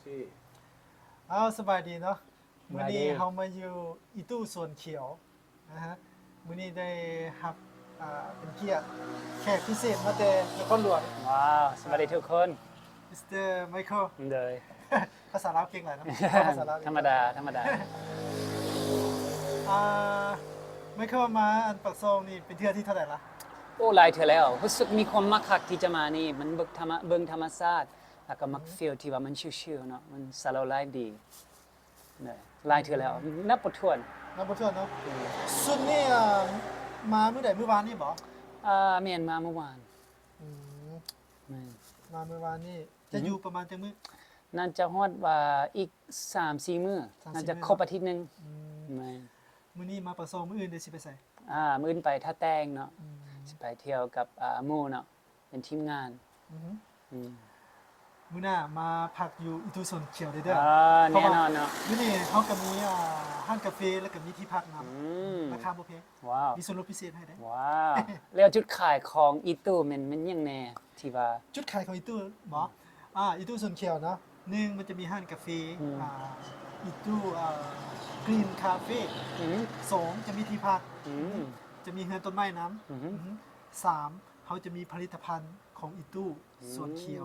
ອ້າວ ສະບາຍດີເນາະ. ສະບາຍດີ. ມື້ນີ້ເຮົາມາຢູ່ອີຕູ້ສວນຂຽວນະຮະ. ມື້ນີ້ໄດ້ຮັບ ອ່າ ເປັນກຽດແຂກພິເສດມາແຕ່ນະຄອນຫຼວງ. ວ້າວ ສະບາຍດີທຸກຄົນ. ມິສເຕີໄມເຄິນ. ໂດຍ. ພາສາລາວເກັ່ງຫຼາຍເນາະ. ພາສາລາວ ທຳມະດາ ທຳມະດາ. ອ່າ ໄມເຄິນ ມາອັນປາກຊ່ອງນີ້ເປັນເທື່ອທີເທົ່າໃດລະ? ໂອ້ ຫຼາຍເທື່ອແລ້ວ. ຮູ້ສຶກມີຄວາມມັກຄັກທີ່ຈະມານີ້. ມັນເບິ່ງທຳມະ ເບິ່ງທຳມະຊາດ ແລ້ວກໍມັກ ອືມ ຟີລທີ່ວ່າມັນຊິວໆເນາະ. ມັນສະໂລໄລຟ໌ດີ. ຫຼາຍເທື່ອແລ້ວ ອືມ ນັບບໍ່ຖ້ວນ. ນັບບໍ່ຖ້ວນເນາະ. ອືມ. ຊຸດນີ້ ອ່າ ມາມື້ໃດ? ມື້ວານນີ້ບໍ? ອ່າ ແມ່ນ ມາມື້ວານ. ອືມ. ແມ່ນ. ມາມື້ວານນີ້. ອືຮຶ. ຈະຢູ່ປະມານຈັກມື້? ໜ້າຈະຮອດວ່າອີກສາມສີ່ມື້. ສາມສີ່ມື້ເນາະ. ໜ້າຈະຄົບອາທິດໜຶ່ງ. ອືມ. ແມ່ນ. ມື້ນີ້ມາປາກຊ່ອງ ມື້ອື່ນເດ ຊິໄປໃສ? ອ່າ ມື້ອື່ນໄປທ່າແຕງເນາະ. ອືມ. ຊິໄປທ່ຽວກັບ ອ່າ ໝູ່ເນາະ ເປັນທີມງານ. ອືຮຶ. ອືມ. ມື້ໜ້າມາພັກຢູ່ອີຕູ້ສວນຂຽວເດີ. ອ່າ ແນ່ນອນເນາະ. ເພາະວ່າຢູ່ນີ້ເຮົາກໍມີ ອ່າ ຮ້ານກາເຟ ແລ້ວກໍມີທີ່ພັກນຳ. ອືມ. ລາຄາບໍ່ແພງ. ວ້າວ. ມີສ່ວນລົດພິເສດໃຫ້ເດ້. ວ້າວ. ແລ້ວຈຸດຂາຍຂອງອີຕູ້ແມ່ນ ແມ່ນຫຍັງແນ່ທີ່ວ່າ? ຈຸດຂາຍຂອງອີຕູ້ບໍ? ອືມ. ອ່າ ອີຕູ້ສວນຂຽວເນາະ ໜຶ່ງ ມັນຈະມີຮ້ານກາເຟ. ອືມ. ອ່າ ອີຕູ້ ອ່າ ກຣີນຄາເຟ. ອືມ. ສອງ ຈະມີທີ່ພັກ. ອືມ. ຈະມີເຮືອນຕົ້ນໄມ້ນຳ. ອືມ. ອືມ. ສາມ ເຮົາຈະມີຜະລິດຕະພັນຂອງອີຕູ້ ອືມ ສວນຂຽວ